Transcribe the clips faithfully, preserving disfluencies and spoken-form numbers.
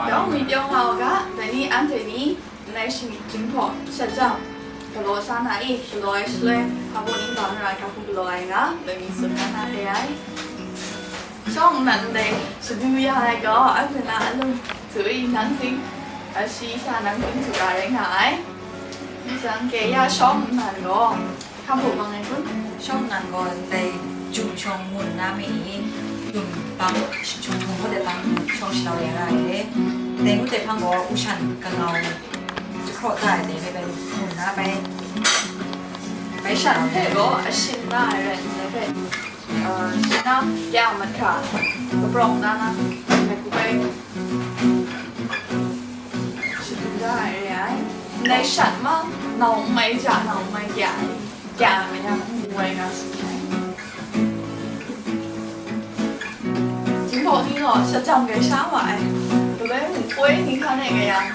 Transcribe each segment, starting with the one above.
Yawng mi pyaw nga u ga, dai ni anhte ni ndai shing-, Jinghpaw shatjang galaw sha na i, galaw ai shaloi, hpa baw ning bang ra ai hku galaw ai nga, dai ni tsun na na re ai. Shawng nnan ndai shagu ya ai gaw, anhte na a lung htu i nang sing, a shi sha nang sing htu ra rai nga ai. Nang ke ya shawng nnan gaw, hkam hpaw bang ai kun? Shawng nnan gaw ndai jum shawng mun na mi i, jum bang, jum hpung hput ai bang shawng shalau ya ra ai re. Dai ngut ai hpang gaw, u shan kangau jahpraw da ai dai hpe bai mun na bai, bai shan hpe gaw, a shin na ai rai ndai hpe, uh, shin na, ya mat hkra, kaprawng na na, bai ku bai, shadun da ai re ai. Ndai shat ma, nau n mai ja, nau n mai kya ai. Kya ai yang, n woi nga tsun ai. Jinghpaw ni gaw shatjang rai sha wa ai. Galoi hpoi ni hkan e nga yang,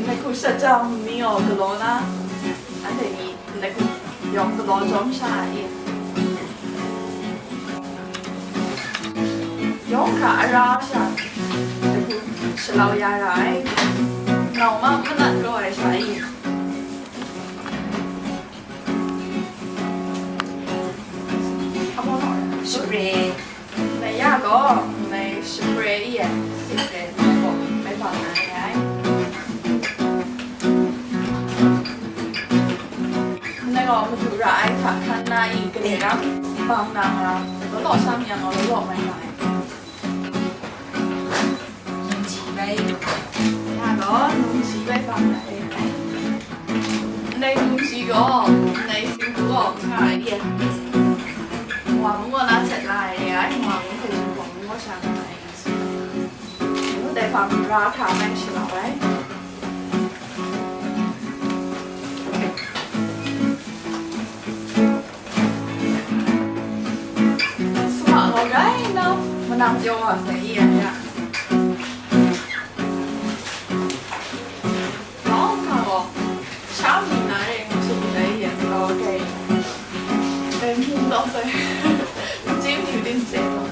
ndai hku shatjang ni gaw galaw na, anhte ni ndai hku yawng galaw jawm sha ai. Yawng hkra a ra sha, ndai hku shalau ya ra ai. Nau ma manat raw ai sha i. Shapre. Nai ya gaw, nai shapre i e, sik de, nai gaw, nai bang na re ai. Nai gaw, madu ra ai hta hkan na i, gade ram, bang na nga, law law sha mi yang gaw, law law mai nga ai. Nungji bai. Ya gaw, nungji bai bang na re ai. Ndai nungji gaw, ndai singgu gaw, nga ai re. Wa mu gaw na htet la ai re ai, wa mu hpe Jinghpaw mu gaw sha nga ai. Ndai hpa ra hkra mai shalau ai. Suma gaw rai nna, manam jaw wa sai i ya ya. Yawng hkra gaw, sha mi na re ngu sum dai yan gaw dai, dai hmung taw sai, n chye mi din chye gaw.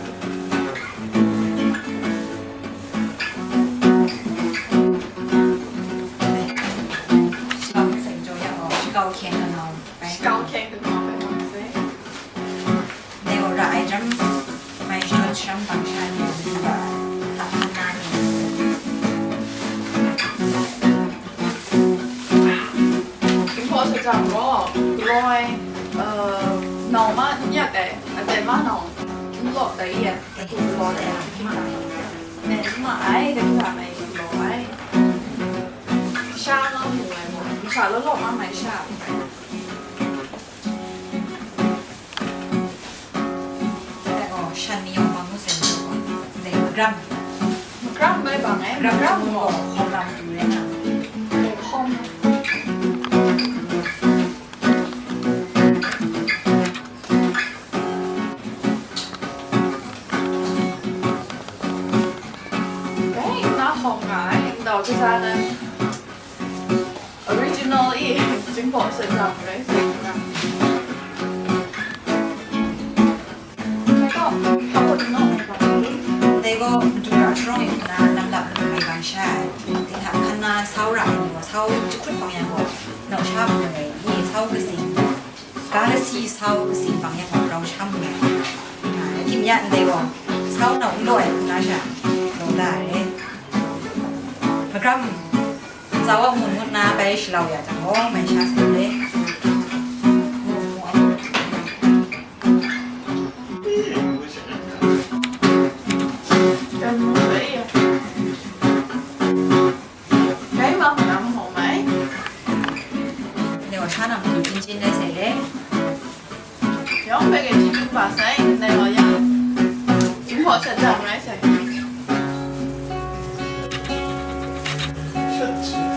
Shakau hkyeng kanaw bai. Shakau hkyeng kanaw bai hpang sai. Dai gaw ra ai jam, mai shadawn sharam bang sha ni, hta hkan na ni. Jinghpaw shatjang gaw, galaw ai, uh, nau ma n yak ai, aten ma nau n law tai i ai, dai hku galaw ai, dai hku ma ai, dai hku hta mai galaw ai. Sha nga mu ai mung, masha law law ma mai sha. Dai gaw, shan ni yawng bang ngut sai ni gaw, ndai magram. Magram bai bang e, magram gaw hkawm lam du re na. Hkawm. Dai na hkawm nga ai, ndau kaja nan. Original i, Jinghpaw shatjang rai sai na. Dai gaw, dai gaw, madu ra sharawng yu nna, lam lap lam mai bang sha ai. Dai hta hkan na sau ra ai ni gaw, sau jahkut bang yang gaw, nau sha bung ai, i sau katsing, ga lasi sau katsing bang yang gaw, grau sha bung ai. A, tim ya ndai gaw, sau nau n law ai hku na sha, law da ai. Magram, Tsawk mun ngut na bai shalau ya jang gaw, mai sha sai le. Dai ma hkam hkawm ai. Dai wa sha na mung chin chin dai sai le. Yawng hpe gye hti hkrum ga sai, ndai wa yang, Jinghpaw shatjang rai sai. Shut hti